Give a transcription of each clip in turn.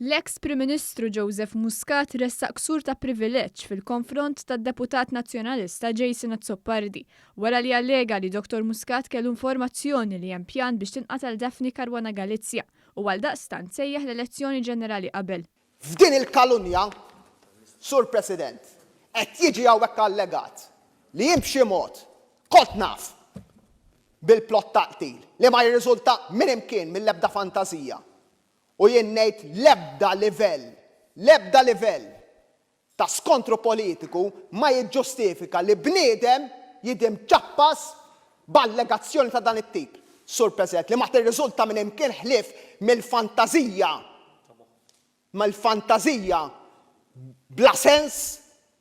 L-eks Prim Ministru Joseph Muscat ressaq ksur ta' privileġġ fil-konfront tad-Deputat Nazzjonalista Jason Azzopardi wara li allega li Dottor Muscat kellu informazzjoni li hemm pjan biex tinqatel Daphne Caruana Galizia u għaldaqstant sejjaħ l-elezzjoni ġenerali qabel. F'din il-kalunja, Sur President, qed jiġi hawnhekk allegat li jien b'xi mod kont naf bil-plot ta' qtil li ma jirriżulta minn imkien mill-ebda fantażija U jien ngħid l-ebda livell, l-ebda livell ta' skontru politiku ma jiġġustifika li bniedem jiġi mċappas b'allegazzjoni ta' dan it-tip, Sur President, li ma tirriżulta minn imkien ħlief mill-fantażija, mill-fantażija bla sens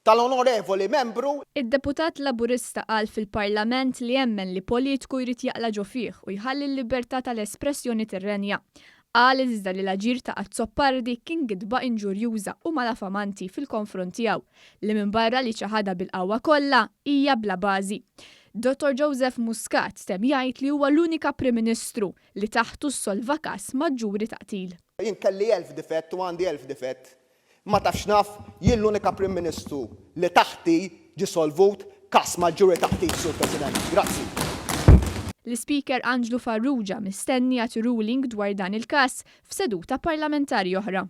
tal-Onorevoli Membru. Id-deputat Laburista qal fil-Parlament li jemmen li politku jrid jaqla' ġo fih u jħalli l-libertà tal-espressjoni tirrenja. Qal iżda li l-aġir ta' Azzopardi kien gidba inġurjuża u malafamanti fil-konfront tiegħu, li minbarra li ċaħadha bil-qawwa kollha, hija bla bażi. Dottor Joseph Muscat temm jgħid li huwa l-unika Prim Ministru li taħtu ssolva każ maġġuri ta' qtil. Jien kelli 1000 difett u għandi 1000 difett. Ma tafx naf, jien l-unika Prim Ministru li taħti ġie solvut każ maġġuri ta' qtil, Sur President. Grazzi. L-Ispeaker Anġlu Farrugia mistenni jagħti ruling dwar dan il-każ f'seduta parlamentari oħra.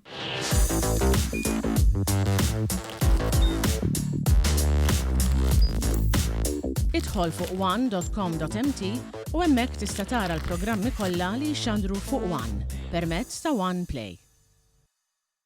Idħol fuq one.com.mt u hemmhekk tista' tara l-programmi kollha li jixxandru fuq One permezz ta' One Play.